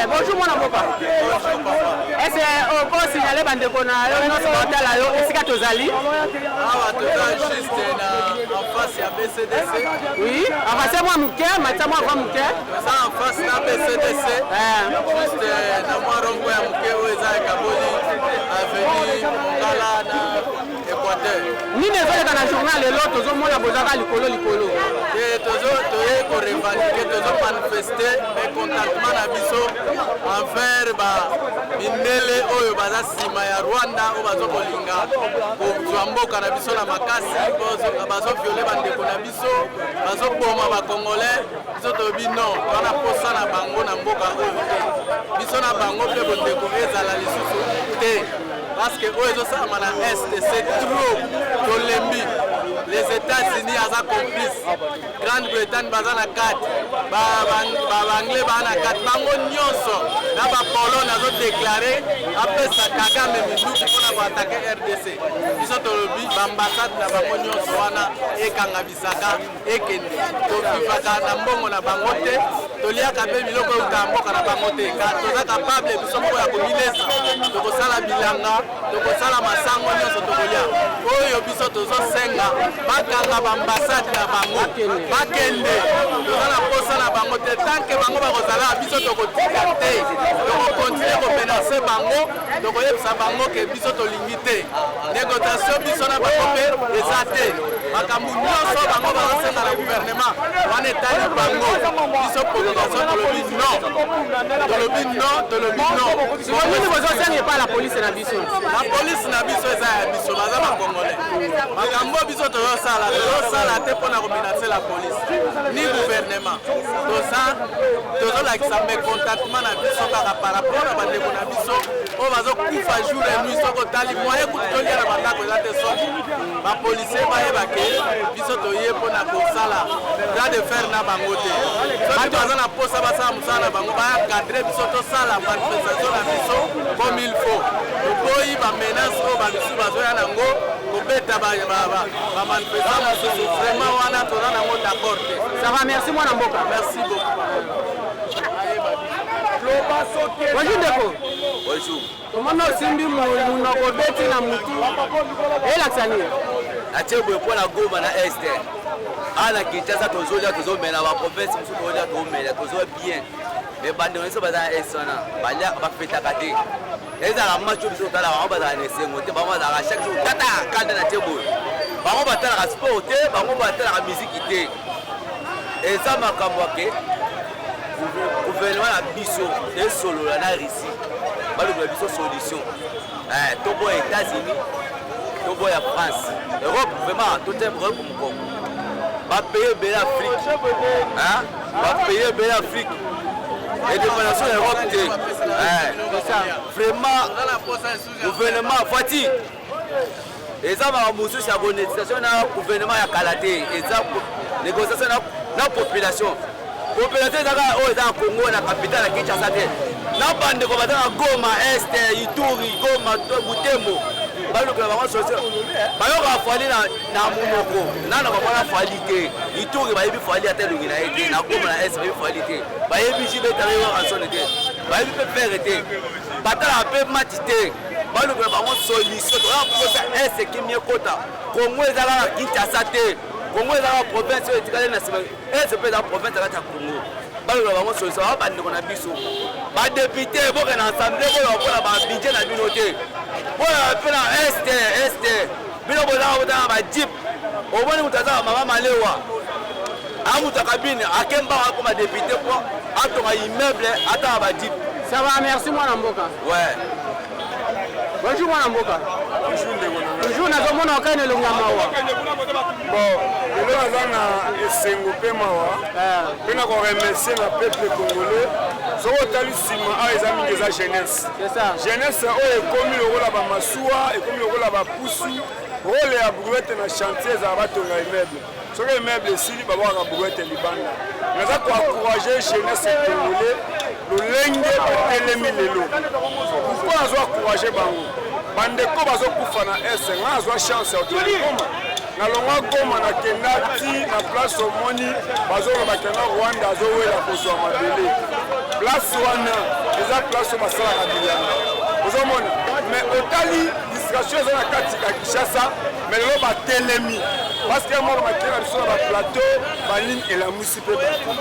Bonjour mwana mboka. Est-ce okosignaler bandeko na yo nyonso baotala yo esika tozali? Awa toza juste na en face ya BCDC. Oui, avance mwa moke, matisa mwa avant moke. Toza en face na BCDC. Juste na mwa rond-point ya moke oyo eza ekaboli avenue Mongala na Équateur. Nini ezoleka na journal lelo? Tozomona bozaka likolo likolo. Te, tozo toye korevendiquer, tozomanifester mécontentement na biso envers ba mindele oyo baza nsima ya Rwanda, oyo bazo kolinga kozwa mboka na biso na makasi, bazovioler bandeko na biso, bazoboma Bacongolais. Biso tolobi non, toza posa na bango na mboka oyo te. Biso na bango mpe bondeko ezala lisusu te, parce que oyo ezosalama na Est, c'est trop, tolembi. Les États-Unis aza complice, Grande-Bretagne baza na kati, Baanglais baza na kati, bango nyonso na Bapologne azodéclarer apesa Kagame minduki mpona koattaquer RDC. Biso tolobi baambassade na bango nyonso wana ekanga bisaka, ekende. Tovivaka na mbongo na bango te, toliaka mpe biloko euta mboka na bango te. Toza capable biso moko ya komilesa, tokosala bilanga, tokosala masango nyonso tokolia. Oyo biso tozosenga, bakanga baambassade na bango, bakende. Toza na posa na bango te. Tant que bango bakozala, biso tokotika te, tokocontinuer komenacer bango, tokoyebisa bango ke biso tolingi te négociation. Biso na bango mpe eza te. Makambo nyonso bango bazosenga na gouvernement wana etali bango. Biso population tolobi non, tolobi non, tolobi non. Nini bozosenga epai la polise na biso? La polise na biso eza ya biso, baza Bacongolais. Makambo biso tozosala, tozosala te mpona komenacer la police ni gouvernement. Toza tozolakisa mécontentement na biso kaka par rapport na bandeko na biso oyo bazokufa jour et nuit. Soki otali, moyen kutu tolia na bandako eza te. Soki bapolicier bayeba ke biso toye mpona kosala bras de fer na bango te. Soki baza na posa basala mosala na bango, baencadrer biso, tosala manifestation na biso comme il faut. Toboyi bamenace oyo bamisusu bazoya nango kobeta bamanifestant mosusu. Vraiment, wana toza nango d'accord te. Ça va, merci mwana mboka. Merci beaucoup. Bonjour ndeko. Bonjour. Tomoni osimbi monoko, obeti na mutu, elakisa nini? Natie boye mpo na Goma na Est. Awa na Kinshasa tozolia, tozomela, baprovince mosusu tozolia, tomela, tozoa bien, mais bandeko nyonso baza na Est wana baliaka, bafetaka te. Ezalaka match oyo biso totalaka, bango bazala na esengo te. Bango bazalaka chaque jour tata kanda. Na tie boye, bango batalaka sport te, bango batalaka miziki te. Eza makambo ake gouvernement na biso esolola na Russie, balukela biso solution. Toboya États-Unis, toboya France, Europe, vraiment tote Europe mokongo. Bapays ebele Afrique, bapays ebele Afrique indépendance ya Europe te. Vraiment, gouvernement Fati, eza makambo mosusu ya bonégociation na gouvernement ya kala te. Eza négociation na population. Population eza kaka oyo eza na Congo, na capitale ya Kinshasa te, na bandeko baza na Goma, Est, Ituri, Goma, Butembo, balukela bango solution. Bayokaka Fally na monoko, nano bamona Fally te. Ituri bayebi Fally ata elongi na ye te. Na Goma, na Est, bayebi Fally te, bayebi JB Werrason te, bayebi mpe Ferre te, batalaka mpe match te. Balukela bango solution. Toza posa Est kimia ekota. Congo eza kaka Kinshasa te, Congo eza kaka province oyo etikali na nsima. Est mpe eza province kati ya Congo. Balukela bango solution. Ba bandeko na biso badéputé, boke na assemblée, boyoka mpona babudget na bino te, boyoka mpe na Est. Est bino bozaka botanga bajeep. Omoni moto aza mama malewa, amutu akabine akembaka akoma député mpo atonga immeuble, atanga bajeep. Ça va, merci mwana mboka. Ouais. Bonjour mwana mboka. Bonjour ndeko na ngai. Toujours nazomona okani elongi ya mawa. Bon, lelo naza na esengo mpe mawa mpe na koremercier na peuple congolais. Soki otali nsima awa, eza mingi, eza jeunesse. C'est ça. Jeunesse oyo ekomi lokola bamasuwa, ekomi lokola bapusu. Rôle ya brouette na chantier ezala batonga immeuble. Soki immeuble esili, babwakaka brouette libanda. Naza koencourager jeunesse congolais lolenge batelemi lelo. Pourquoi nazo encourager bango? Bandeko bazokufa na Est. Nga nazwa chance ya okende Goma. Nalongwa Goma, nakenda ti na place omoni bazoloba kena Rwanda azowela kozwa mabele, place wana. Eza place oyo basalaka bilanga, ozomona. Mais otali distraction eza na kati ya Kinshasa, mais lelo batelemi parce que moko bakei na biso na baplateau banini elamwisi mpe bato.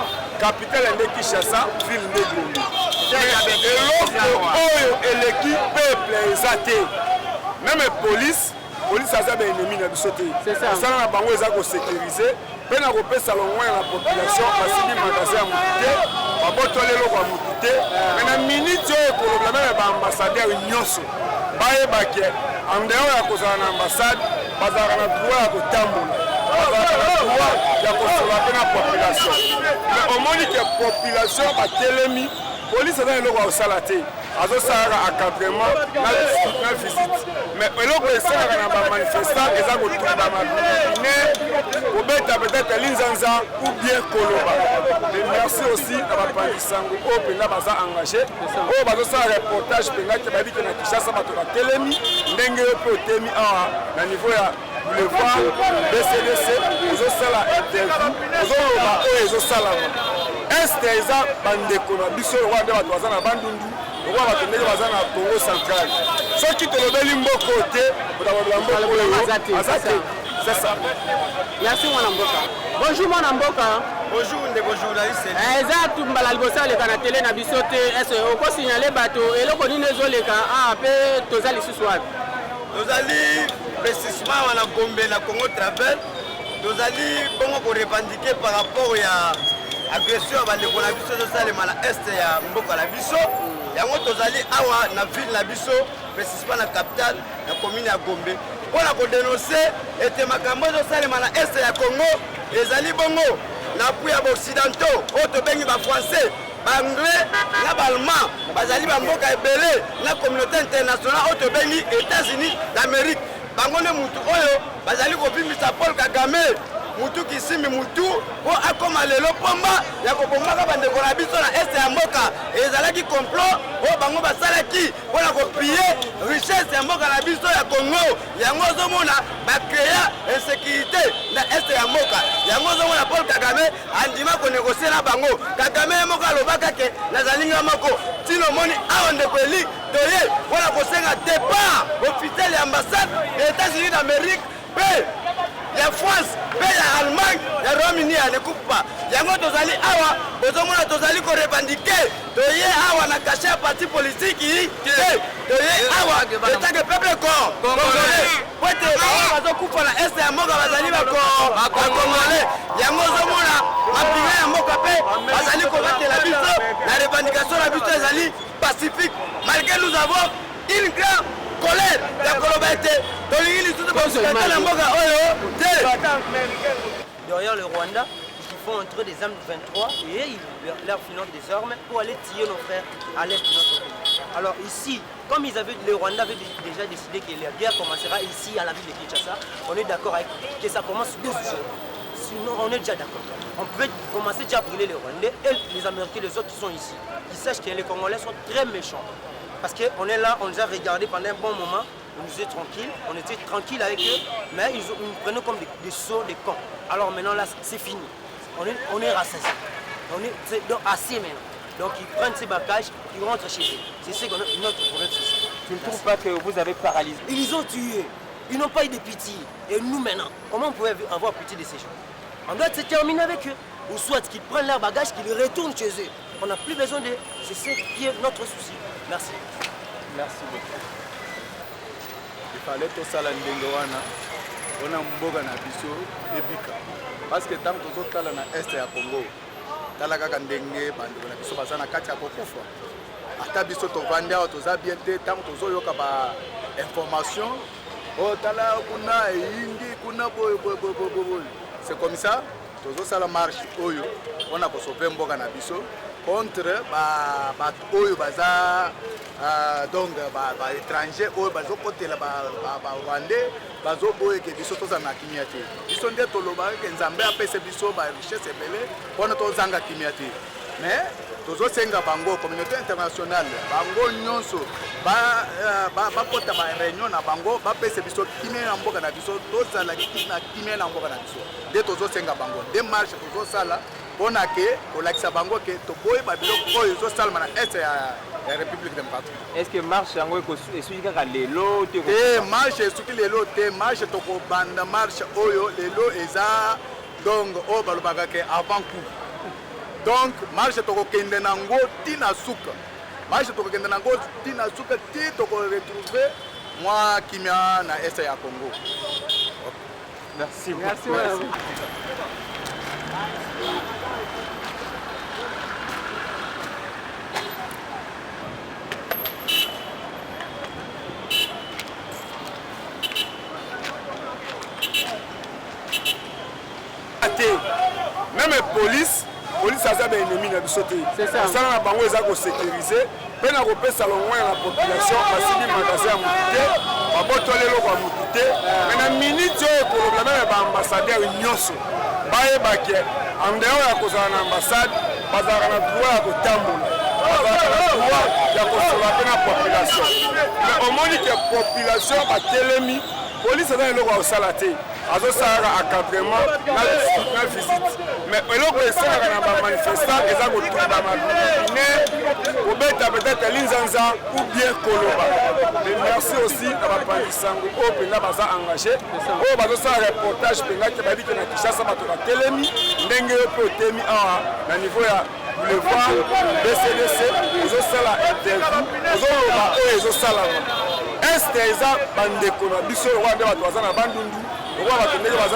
Capitale nde Kinshasa, ville nde Gombe. Eloko oyo eleki peuple eza te. Même police, police aza baennemi na biso te. Mosala na bango eza kosécuriser mpe na kopesa longwaya na population. Basimbi magasin ya motu te, babotoli eloko ya motu te. Mais na minute oyo ekolobela, même baambassadeur nyonso bayebake, en dehors ya kozala na ambassade, bazalaka na droit ya kotambola, bazalaka na droit ya kosolola mpe na population. Mais omoni ke population batelemi, police aza na eloko ya kosala te, azosalaka encadrement na visite. Mais eloko esalaka na bamanifestant eza kotumba mapine, kobeta peut-être linzanza ou bien koloba. Mais merci aussi na bapanzi sango oyo mpenza baza engagé, oyo bazosala reportage mpenza ke bayebi ke na Kinshasa bato batelemi ndenge yo mpe otemi awa na niveau ya boulevard BCDC, ozosala interview, ozoloba oyo ezosalama. Este eza bandeko na biso, lokola nde bato baza na Bandundu, lokola bato ndenge baza na Congo Central. Soki tolobeli mboka oyo te, moto mboka oyo aza te. C'est ça. Merci mwana mboka. Bonjour mwana mboka. Bonjour ndeko journaliste. Eza mbala liboso aleka na tele na biso te. Ese okosignale bato eloko nini ezoleka mpe toza lisusu wapi? Tozali précisément wana Gombe, na Congo Travel. Tozali bongo korevendiquer par rapport ya agression ya bandeko na biso ezosalema na este ya mboka na biso. Yango tozali awa na ville na biso, précisément na capitale, na commune ya Gombe, mpona kodénoncer ete makambo ezosalema na este ya Congo ezali bongo na appui ya baoccidentaux oyo tobengi bafrançais, baanglais na baallemand. Bazali bamboka ebele na communauté internationale oyo tobengi États-Unis d'Amérique. Bango nde mutu oyo bazali kovimbisa Paul Kagame mutu kisimbi mutu mpo akóma lelo pomba ya kobombaka bandeko na biso na este ya mboka. Ezalaki complot oyo bango basalaki mpona kopiller richesse ya mboka na biso ya Congo. Yango ozomona bacréa insécurité na este ya mboka. Yango ozomona Paul Kagame andima konégocier na bango. Kagame ye moko alobaka ke nazali nga moko. Ntina omoni awa, ndeko Eli, toye mpona kosenga départ officiel ya ambassade ya États-Unis d'Amérique mpe ya France mpe ya Allemagne, ya Royaume-Uni, ya nekupa. Yango tozali awa, bozomona tozali korevendiquer. Toye awa na cachet ya parti politique te. Toye awa en tant que peuple congolais, po ete bango bazokufa na este ya mboka bazali bacongolais. Yango ozomona mapinga ya mboka mpe bazali kobatela biso. Na revendication na biso ezali pacifique, malgré nous avons une grande colère ya koloba ete tolingi lisusu basikata na mboka oyo te. Derrière le Rwanda, qui font entrer des M23 et ils leur financent des armes pour aller tuer nos frères à l'est de notre pays. Alors ici, comme le Rwanda avait déjà décidé que la guerre commencera ici à la ville de Kinshasa, on est d'accord avec que ça commence dès aujourd'hui. Sinon, on est déjà d'accord. On pouvait commencer déjà à brûler les Rwandais et les Américains, les autres qui sont ici. Ils sachent que les Congolais sont très méchants. Parce qu'on est là, on nous a regardé pendant un bon moment, on nous était tranquille, on était tranquille avec eux, mais ils nous prenaient comme des sots, des cons. Alors maintenant là, c'est fini. On est rassasiés. On est donc assez maintenant. Donc ils prennent ces bagages, ils rentrent chez eux. C'est ce qu'on a, notre problème, c'est ça. Tu ne trouves pas que vous avez paralysé? Ils les ont tués. Ils n'ont pas eu de pitié. Et nous maintenant, comment on pouvait avoir pitié de ces gens? On doit se terminer avec eux. Ou soit qu'ils prennent leur bagage, qu'ils retournent chez eux. On n'a plus besoin d'eux. C'est ce qui est notre souci. Merci. Merci beaucoup. Il fallait tosala ndenge wana mpona mboka na biso ebika, parce que ntango tozotala na este ya Congo, tala kaka ndenge bandeko na biso baza na kati ya kokufa. Ata biso tovandi awa, toza bien te. Ntango tozoyoka ba information oyo, tala kuna eyindi kuna, boye boye boye boye boye. C'est comme ça tozosala marche oyo mpona kosauver mboka na biso contre bato oyo baza donc baétranger oyo bazokotela barwandais, bazoboyeke biso tozala na kimia te. Biso nde tolobaka ke Nzambe apesa biso barichesse ebele mpona tozanga kimia te. Mais tozosenga bango, communauté internationale, bango nyonso bakota baréunion na bango, bapesa biso kimia na mboka na biso, tozala na kimia na mboka na biso. Nde tozosenga bango, nde marche tozosala. mpo na ke kolakisa bango ke toboyi babiloko oyo ezosalema na est ya République démocratique. Est ce que marche yango esuki kaka lelo te? Te, marche esuki lelo te. Marche, tokobanda marche oyo lelo eza donc oyo balobaka ke avant coup. Donc marche tokokende nango ntina suka, marche tokokende nango ntina suka ti tokoretrouve mwa kimia na est ya Congo. Merci. Merci, merci. Te, même police aza baennemi na biso te. Mosala na bango eza kosécuriser mpe na kopesa longwaya na population. Basimbi magasin ya motu te, babotoli eloko ya motu te. Mais na minute oyo ekoloba, même baambassadeur nyonso bayebake, en dehors ya kozala na ambassade, bazalaka na droit ya kotambola, bazalaka na droit ya kosolola mpe na population. Mais omoni ke population batelemi, police aza na eloko ya kosala te, azosalaka encadrement na visite. Mais eloko esalaka na bamanifestant eza kotumba mapine, kobeta peut-être linzanza ou bien koloba. Mais merci aussi na bapanzi sango oyo mpenza baza engagé, oyo bazosala reportage mpenza ke bayebi ke na Kinshasa bato batelemi ndenge yo mpe otemi awa na niveau ya boulevard BCDC, ozosala interview, ozoloba oyo ezosalama. Est eza bandeko na biso lokola nde bato baza na Bandundu, lokola bato ndenge baza.